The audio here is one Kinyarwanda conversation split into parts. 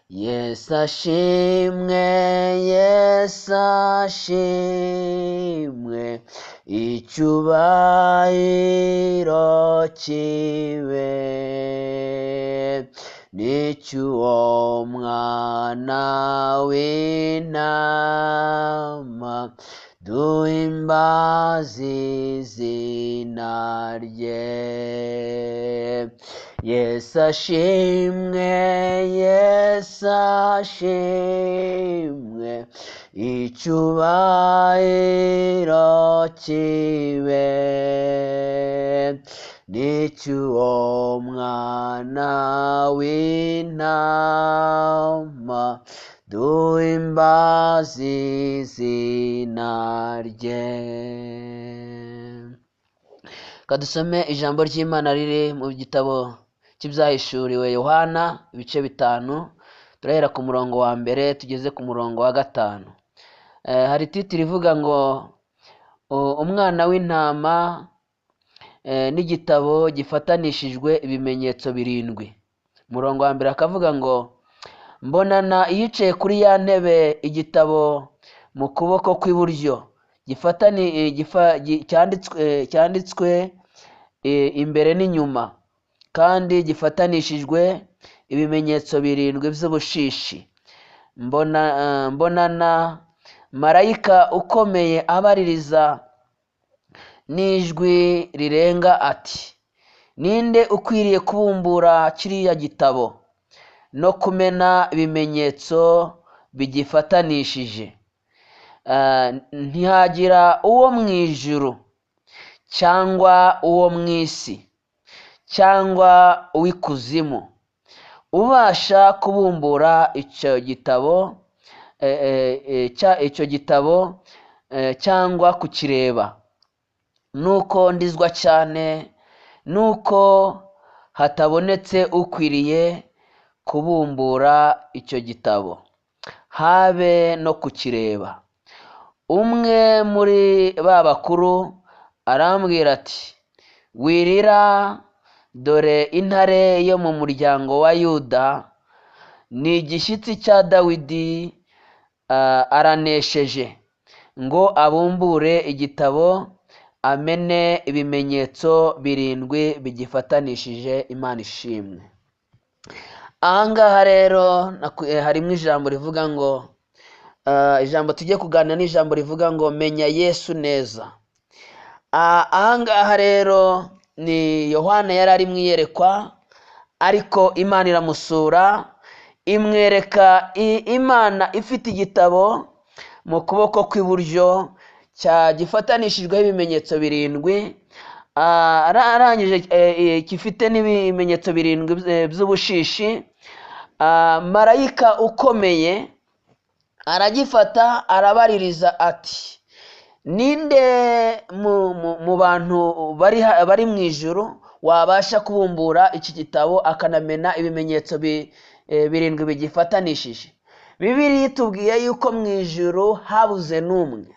Yesu ashimwe, Yesu ashimwe, icyubahiro kibe n'icy'uwo mwana w'intama, duhimbaze izina rye. Yesu ashimwe, Yesu ashimwe, icyubahiro kibe n'icy'uwo mwana w'intama, duhimbaze izina rye. Kadusome ijambo ry'Imana riri mu gitabo cy'ibyahishuriwe Yohana, ibice 5, turahera ku murongo wa 1 tugeze ku murongo wa 5. Hari titiri ivuga ngo umwana w'intama n'igitabo gifatanishijwe ibimenyetso 7. Umurongo wa 1 akavuga ngo mbonana yicaye kuri ya ntebe igitabo mu kuboko kw'iburyo cyanditswe imbere n'inyuma, kandi gifatanishijwe ibimenyetso 7 by'ubushishi. Mbonana marayika ukomeye abaririza n'ijwi rirenga ati: ninde ukwiriye kubumbura kiriya gitabo no kumena ibimenyetso bigifatanishije? Ntihagira uwo mu ijuru cyangwa uwo mu isi cyangwa uw'ikuzimu ubasha kubumbura icyo gitabo, icyo gitabo cyangwa kukireba. Nuko ndizwa cyane nuko hatabonetse ukwiriye kubumbura icyo gitabo, habe no kukireba. Umwe muri ba bakuru arambwira ati: wirira, dore intare yo mu muryango wa Yuda, ni igishyitsi cya Dawidi, aranesheje ngo abumbure igitabo amene ibimenyetso 7 bigifatanishije. Imana ishimwe. Ahangaha rero harimo ijambo rivuga ngo, ijambo tujye kuganira ni ijambo rivuga ngo menya Yesu neza. Ahangaha rero ni Yohana yari ari mu iyerekwa, ariko Imana iramusura imwereka Imana ifite igitabo mu kuboko kw'iburyo gifatanishijweho ibimenyetso 7, arangije gifite n'ibimenyetso 7 by'ubushishi. Marayika ukomeye aragifata arabaririza ati: ninde mu bantu bari mu ijuru wabasha kubumbura iki gitabo akanamena ibimenyetso 7 bigifatanishije? Bibiliya itubwiye yuko mu ijuru habuze n'umwe,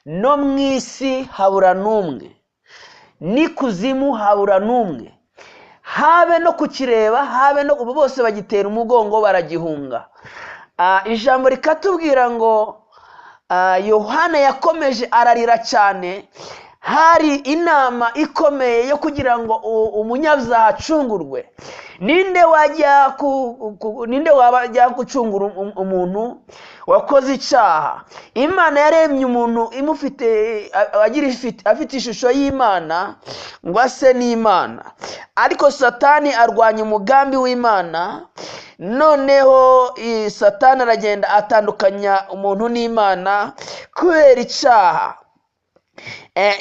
no mu isi habura n'umwe, n'ikuzimu habura n'umwe, habe no kukireba, habe no bose bagitera umugongo baragihunga. Ijambo rikatubwira ngo Yohana yakomeje ararira cyane. Hari inama ikomeye yo kugira ngo umunyabyaha acungurwe. Ninde wajya ninde wajya gucungura umuntu wakoze icyaha? Imana yaremye umuntu imufite, afite ishusho y'Imana ngo ase n'Imana, ariko Satani arwanya umugambi w'Imana. Noneho Satani aragenda atandukanya umuntu n'Imana kubera icyaha.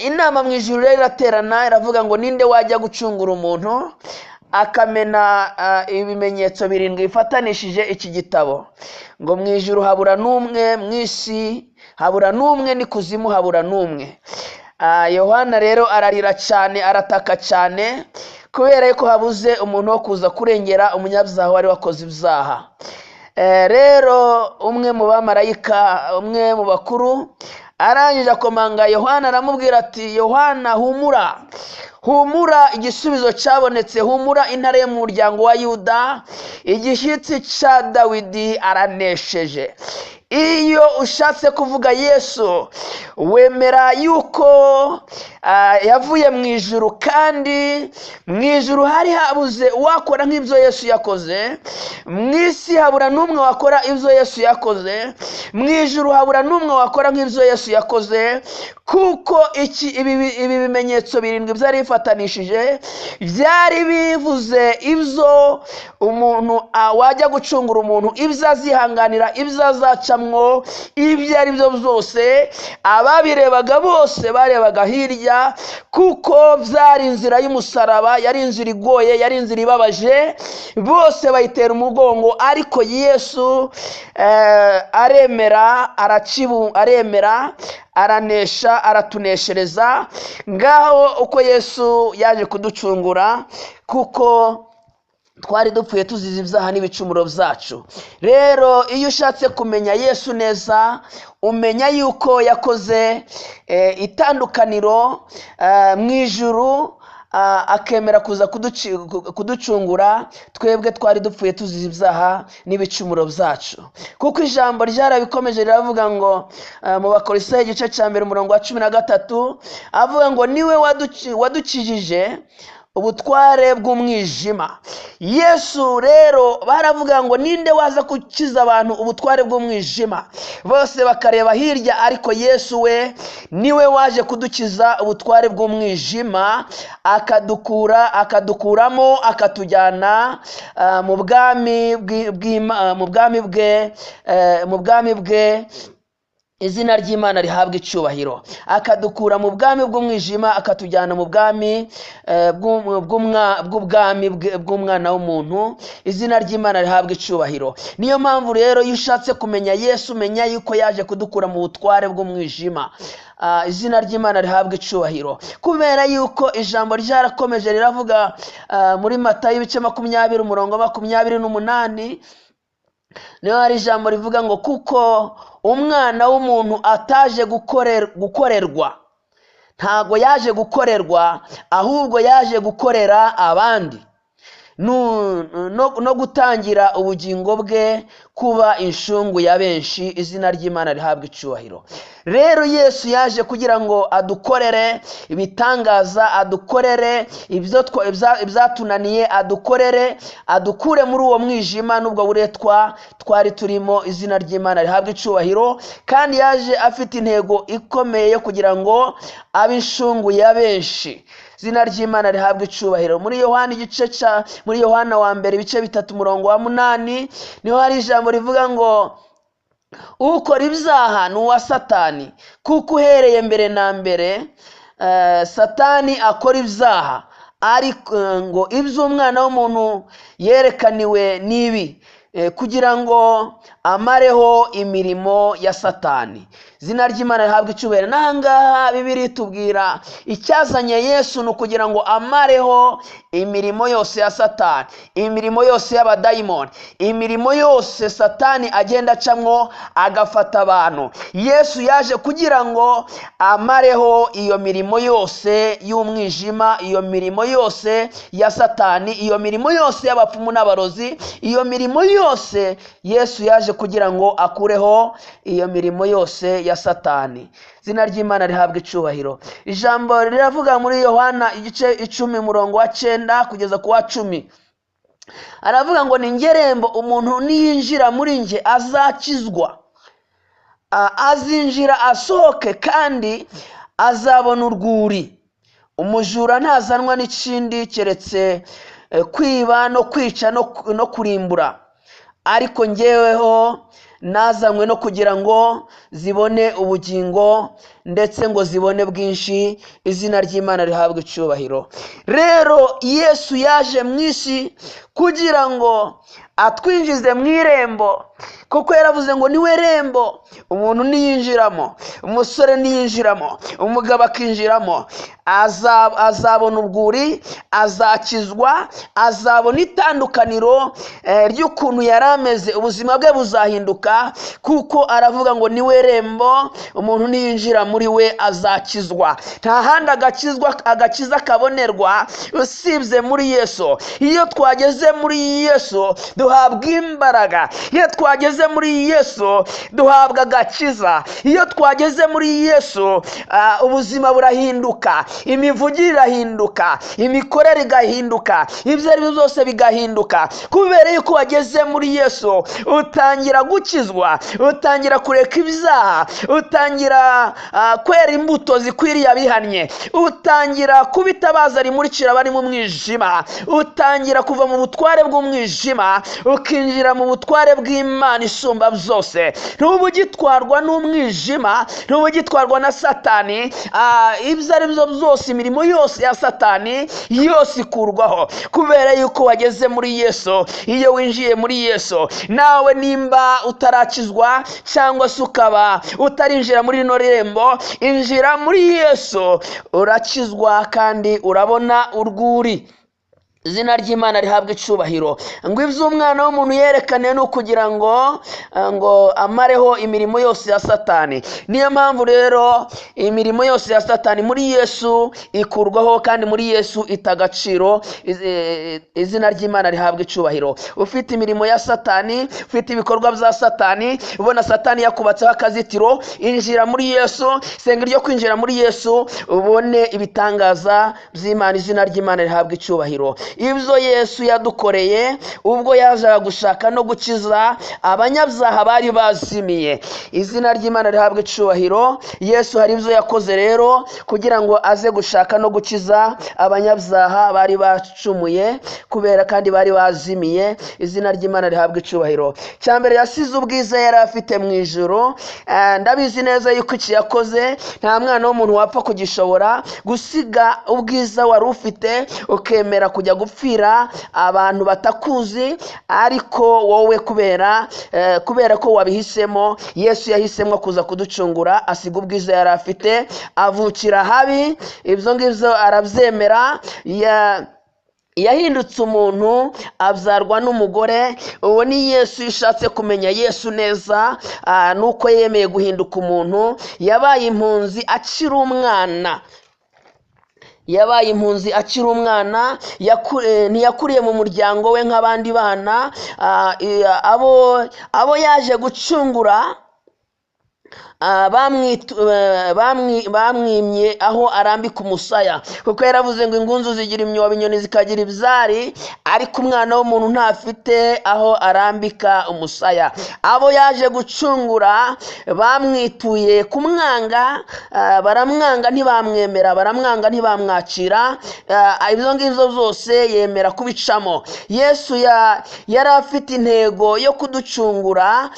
Inama mu ijuru rero iraterana iravuga ngo ninde wajya gucungura umuntu akamena ibimenyetso 7 bifatanishije iki gitabo? Ngo mu ijuru habura n'umwe, mu isi habura n'umwe, n'ikuzimu habura n'umwe. Yohana rero ararira cyane, arataka cyane kubera yuko habuze umuntu wo kuza kurengera umunyabyaha wari wakoze ibyaha. Rero umwe mu bamarayika, umwe mu bakuru Arangije akomanga Yohana, aramubwira ati: "Yohana, humura, humura, igisubizo cyabonetse, humura, Intare yo mu muryango wa Yuda, igishyitsi cya Dawidi, aranesheje." Iyo ushatse kuvuga Yesu, wemera yuko yavuye mu ijuru, kandi mu ijuru hari habuze uwakora nk'ibyo Yesu yakoze. Mu isi habura n'umwe wakora ibyo Yesu yakoze. Mu ijuru habura n'umwe wakora nk'ibyo Yesu yakoze, kuko iki ibi bimenyetso birindwi byari bifatanishije, byari bivuze ibyo umuntu wajya gucungura umuntu, ibyo azihanganira, ibyo azacamwo, ibyo ari byo byose. Ababirebaga bose barebaga hirya, kuko byari inzira y'umusaraba, yari inzira igoye, yari inzira ibabaje, bose bayitera umugongo. Ariko Yesu aremera, aremera, aranesha, aratuneshereza. Ngaho uko Yesu yaje kuducungura, kuko twari dupfuye tuzize ibyaha n'ibicumuro byacu. Rero iyo ushatse kumenya Yesu neza, umenya yuko yakoze itandukaniro mu ijuru, akemera kuza kuducungura twebwe twari dupfuye tuzize ibyaha n'ibicumuro byacu. Kuko ijambo ryarabikomeje, riravuga ngo mu Bakolosayi igice cya 1 umurongo wa 13, avuga ngo niwe wadukijije ubutware bw'umwijima. Yesu rero, baravuga ngo ninde waza gukiza abantu ubutware bw'umwijima? Bose bakareba hirya, ariko Yesu we niwe waje kudukiza ubutware bw'umwijima, akadukuramo, akatujyana mu bwami bwe. Izina ry'Imana rihabwa icyubahiro. Akadukura mu bwami bw'umwijima, akatujyana mu bwami bw'ubwami bw'umwana w'umuntu. Izina ry'Imana rihabwa icyubahiro. Niyo mpamvu rero iyo ushatse kumenya Yesu, umenya yuko yaje kudukura mu butware bw'umwijima. Izina ry'Imana rihabwa icyubahiro, kubera yuko ijambo ryarakomeje riravuga muri Matayo ibice 20 umurongo 28, niho hari ijambo rivuga ngo kuko umwana w'umuntu ataje gukorerwa, ntago yaje gukorerwa, ahubwo yaje gukorera abandi no gutangira ubugingo bwe kuba inshungu ya benshi. Izina ry'Imana rihabwa icyubahiro. Rero Yesu yaje kugira ngo adukorere ibitangaza, adukorere ibyatunaniye, adukorere, adukure muri uwo mwijima n'ubwo buretwa twari turimo. Izina ry'Imana rihabwa icyubahiro. Kandi yaje afite intego ikomeye yo kugira ngo abe inshungu ya benshi. Izina ry'Imana rihabwa icyubahiro. Muri Yohana wa mbere ibice 3 umurongo wa 8, niho hari ijambo rivuga ngo ukora ibyaha ni uwa Satani, kuko uhereye mbere na mbere Satani akora ibyaha. Ariko ngo iby'umwana w'umuntu yerekaniwe n'ibi, kugira ngo amareho imirimo ya Satani. Izina ry'Imana rihabwa icyubahiro. N'ahangaha Bibiliya itubwira icyazanye Yesu ni ukugira ngo amareho imirimo yose ya Satani, imirimo yose y'abadayimoni, imirimo yose Satani agenda acamwo agafata abantu. Yesu yaje kugira ngo amareho iyo mirimo yose y'umwijima, iyo mirimo yose ya Satani, iyo mirimo yose y'abapfumu n'abarozi, iyo mirimo yose. Yesu yaje kugira ngo akureho iyo mirimo yose ya Satani. Izina ry'Imana rihabwa icyubahiro. Ijambo riravuga muri Yohana igice 10 umurongo wa 9 kugeza ku wa 10, aravuga ngo ni ngerembo, umuntu niyinjira muri nge azakizwa, azinjira asohoke, kandi azabona urwuri. Umujura ntazanwa n'ikindi keretse kwiba no kwica no kurimbura, ariko ngeweho nazanywe no kugira ngo zibone ubugingo, ndetse ngo zibone bwinshi. Izina ry'Imana rihabwe icyubahiro. Rero Yesu yaje mu isi kugira ngo Atwinjize mu irembo, kuko yaravuze ngo niwe rembo. Umuntu niyinjiramo, umusore niyinjiramo, umugabo akinjiramo, azabona urwuri, azakizwa, azabona itandukaniro ry'ukuntu yari ameze, ubuzima bwe buzahinduka, kuko aravuga ngo niwe rembo, umuntu niyinjira muri we azakizwa. Nta handi agakiza kabonerwa usibye muri Yesu. Iyo twageze muri Yesu duhabwa imbaraga, iyo twageze muri Yesu duhabwa agakiza, iyo twageze muri Yesu ubuzima burahinduka, imivugire irahinduka, imikorere igahinduka, ibyo ari byo byose bigahinduka. Kubera yuko wageze muri Yesu utangira gukizwa, utangira kureka ibyaha, utangira kwera imbuto zikwiriye abihannye, utangira kuba itabaza rimurikira abari mu mwijima, utangira kuva mu butware bw'umwijima ukinjira mu butware bw'Imana isumba byose. Ntuba ugitwarwa n'umwijima, ntuba ugitwarwa na Satani. Ibyo ari byo byose, imirimo yose ya Satani yose ikurwaho kubera yuko wageze muri Yesu. Iyo winjiye muri Yesu, nawe nimba utarakizwa cyangwa se ukaba utarinjira muri rino rembo, injira muri Yesu urakizwa kandi urabona urwuri. Izina ry'Imana rihabwa icubahiro. Ngo iby'umwana w'umuntu yerekane ni ukugira ngo amareho imirimo yose ya Satani. Niyo mpamvu rero imirimo yose ya Satani muri Yesu ikurwaho, kandi muri Yesu ita agaciro. Izina ry'Imana rihabwa icubahiro. Ufite imirimo ya Satani, ufite ibikorwa bya Satani, ubona Satani yakubatseho akazitiro, injira muri Yesu, senga iryo kwinjira muri Yesu ubone ibitangaza by'Imana. Izina ry'Imana rihabwa icubahiro. Ibyo Yesu yadukoreye ubwo yazaga gushaka no gukiza abanyabyaha bari bazimiye. Izina ry'Imana rihabwa icubahiro. Yesu hari ibyo yakoze rero kugira ngo aze gushaka no gukiza abanyabyaha bari bacumuye kubera kandi bari bazimiye. Izina ry'Imana rihabwa icubahiro. Cya mbere, yasize ubwiza yari afite mu ijuru. Ndabizi neza yuko iki yakoze nta mwana w'umuntu wapfa kugishobora, gusiga ubwiza wari ufite ukemera kujya gupfira abantu batakuzi, ariko wowe kubera ko wabihisemo. Yesu yahisemo kuza kuducungura, asiga ubwiza yari afite, avukira habi, ibyo ngibyo arabyemera. Yahindutse umuntu, abyarwa n'umugore. Uwo ni Yesu. Iyo ushatse kumenya Yesu neza, nuko yemeye guhinduka umuntu. Yabaye impunzi akiri umwana, yabaye impunzi akiri umwana, ntiyakuriye mu muryango we nk'abandi bana. Abo yaje gucungura bamwimye aho arambika umusaya, kuko yaravuze ngo ingunzu zigira imyobo, inyoni zikagira ibyari, ariko umwana w'umuntu ntafite aho arambika umusaya. Abo yaje gucungura bamwituye kumwanga, baramwanga ntibamwemera, baramwanga ntibamwakira. Ibyo ngibyo byose yemera kubicamo. Yesu yari afite intego yo kuducungura,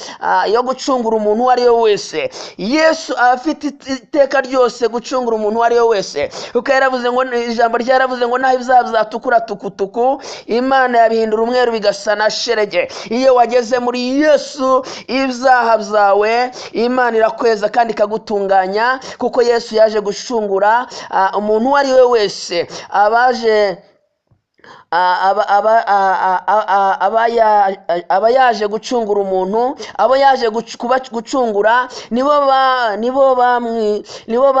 yo gucungura umuntu uwo ari we wese. Yesu afite iteka ryose gucungura umuntu uwo ari we wese, kuko yaravuze ngo, ijambo ryaravuze ngo naho ibyaha byatukura tukutuku, Imana yabihindura umweru bigasa na sherege. Iyo wageze muri Yesu, ibyaha byawe Imana irakweza kandi ikagutunganya, kuko Yesu yaje gucungura umuntu uwo ari we wese. Abaje aba yaje gucungura umuntu, abo yaje gucungura nibo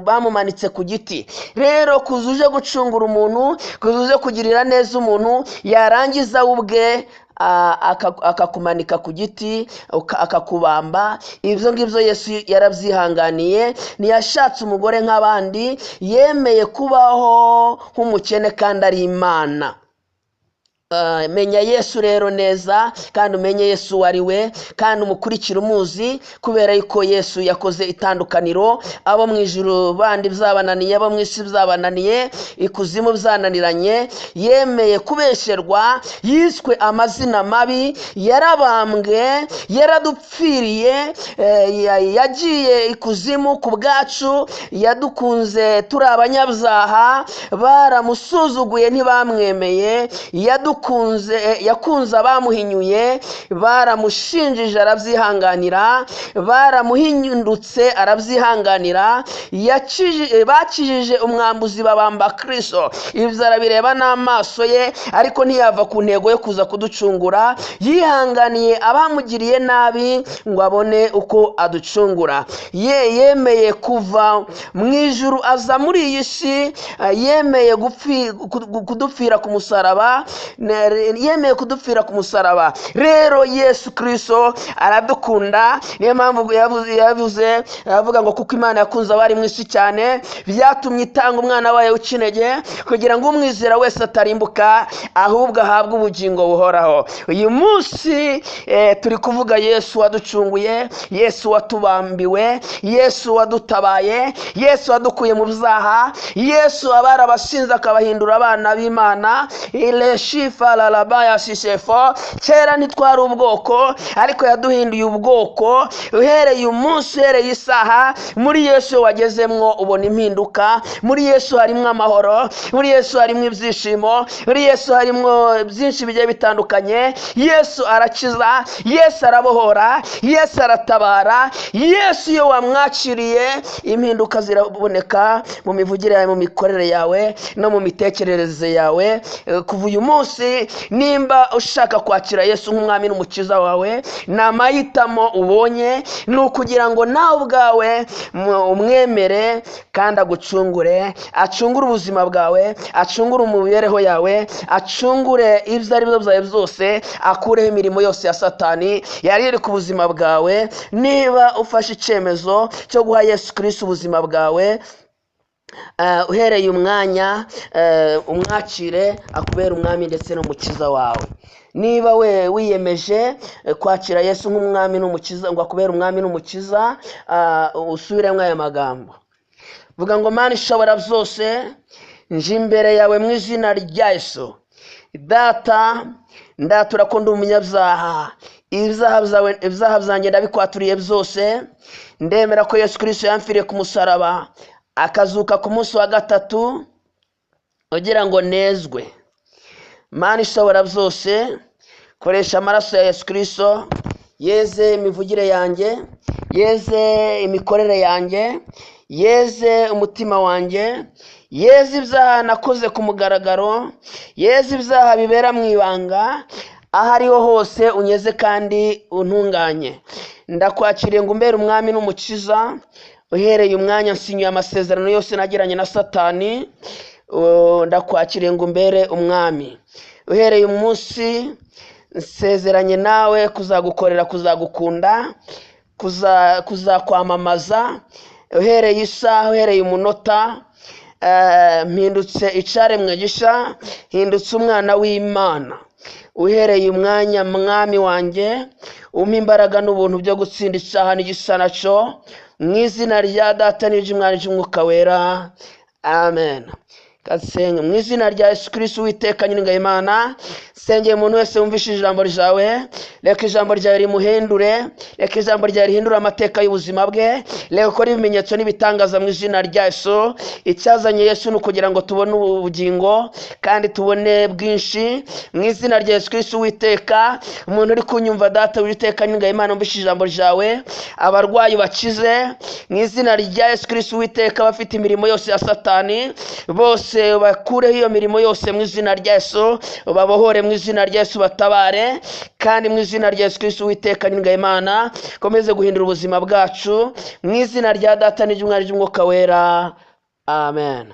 bamumanitse ku giti. Rero kuza uje gucungura umuntu, kuza uje kugirira neza umuntu, yarangiza ubwe akakumanika ku giti, akakubamba. Ibyo ngibyo Yesu yarabyihanganiye. Ntiyashatse umugore nk'abandi, yemeye kubaho nk'umukene kandi ari Imana. Menya Yesu rero neza, kandi umenye Yesu uwo ari we, kandi umukurikire umuzi, kubera yuko Yesu yakoze itandukaniro. Abo mu ijuru bandi byabananiye, abo mu isi byabananiye, ikuzimu byananiranye. Yemeye kubesherwa, yiswe amazina mabi, yarabambwe, yaradupfiriye, yagiye ikuzimu ku bwacu, yadukunze turi abanyabyaha, baramusuzuguye ntibamwemeye, Yadukunze, yakunze abamuhinyuye, baramushinjije arabyihanganira, baramuhindutse arabyihanganira, bakijije umwambuzi babamba Kristo. Ibyo arabireba n'amaso ye, ariko ntiyava ku ntego yo kuza kuducungura. Yihanganiye abamugiriye nabi ngo abone uko aducungura. Ye yemeye kuva mu ijuru aza muri iyi si, yemeye kudupfira ku musaraba, yemeye kudupfira ku musaraba. Rero Yesu Kristo aradukunda, niyo mpamvu yavuze avuga ngo kuko Imana yakunze abari mu isi cyane, byatumye itanga umwana wayo w'ikinege kugira ngo umwizera wese atarimbuka, ahubwo ahabwe ubugingo buhoraho. Uyu munsi turi kuvuga Yesu waducunguye, Yesu watubambiwe, Yesu wadutabaye, Yesu wadukuye mu byaha, Yesu abari abasinzi akabahindura abana b'Imana. Kera ntitwari ubwoko, ariko yaduhinduye ubwoko. Uhereye umunsi, uhereye isaha, muri Yesu wagezemwo ubona impinduka. Muri Yesu harimo amahoro, muri Yesu harimo ibyishimo, muri Yesu harimo byinshi bigiye bitandukanye. Yesu arakiza, Yesu arabohora, Yesu aratabara. Yesu iyo wamwakiriye, impinduka ziraboneka mu mivugire yawe, mu mikorere yawe no mu mitekerereze yawe. Kuva uyu munsi, nimba ushaka kwakira Yesu nk'umwami n'umukiza wawe, ni amahitamo ubonye, ni ukugira ngo nawe ubwawe umwemere kandi agucungure, acungure ubuzima bwawe, acungure imibereho yawe, acungure ibyo ari byo byawe byose, akureho imirimo yose ya Satani yari iri ku buzima bwawe. Niba ufashe icyemezo cyo guha Yesu Kristo ubuzima bwawe, uhereye umwanya umwakire akubera umwami ndetse n'umukiza wawe. Niba we wiyemeje kwakira Yesu nk'umwami n'umukiza, ngo akubere umwami n'umukiza, usubiremo aya magambo. Vuga ngo Mana ishobora byose, nje imbere yawe mu izina rya Yesu. Data, ndatura ko ndi umunyabyaha, ibyaha byanjye ndabikwaturiye byose. Ndemera ko Yesu Kristo yamfiriye ku musaraba, akazuka ku munsi wa gatatu ugira ngo nezwe. Mana ishobora byose, koresha amaraso ya Yesu Kristo, yeze imivugire yanjye, yeze imikorere yanjye, yeze umutima wanjye, yeze ibyaha nakoze ku mugaragaro, yeze ibyaha bibera mu ibanga, aho ariho hose unyeze kandi untunganye. Ndakwakiriye ngo umbere umwami n'umukiza. Uhereye umwanya nsinyuye amasezerano yose nagiranye na Satani, ndakwakiriye ngo umbere umwami. Uhereye umunsi nsezeranye nawe kuzagukorera, kuzagukunda, kuzakwamamaza. Uhereye isaha, uhereye umunota, mpindutse icaremwe gisha, hindutse umwana w'Imana. Uhereye umwanya, mwami wanjye, umpa imbaraga n'ubuntu byo gutsinda icyaha n'igisa nacyo, mu izina rya Data n'iry'Umwana n'iry'Umwuka Wera, amen. Kasenga mu izina rya Yesu Kristo Uwiteka Nyiringabo Imana, sengeye umuntu wese wumvishije ijambo ryawe, reka ijambo ryawe rimuhindure, reka ijambo ryawe rihindure amateka y'ubuzima bwe, reka ukore ibimenyetso n'ibitangaza mu izina rya Yesu. Icyazanye Yesu ni ukugira ngo tubone ubugingo kandi tubone bwinshi, mu izina rya Yesu Kristo Uwiteka. Umuntu uri kunyumva, Data Uwiteka Nyiringabo Imana, wumvishije ijambo ryawe, abarwayi bakize mu izina rya Yesu Kristo Uwiteka, abafite imirimo yose ya Satani bose bakureho iyo mirimo yose mu izina rya Yesu, babohore mu izina rya Yesu, batabare kandi mu izina rya Yesu Kristo Uwiteka Nyiringabo Imana, komeze guhindura ubuzima bwacu mu izina rya Data n'iry'Umwana n'iry'Umwuka Wera, amen.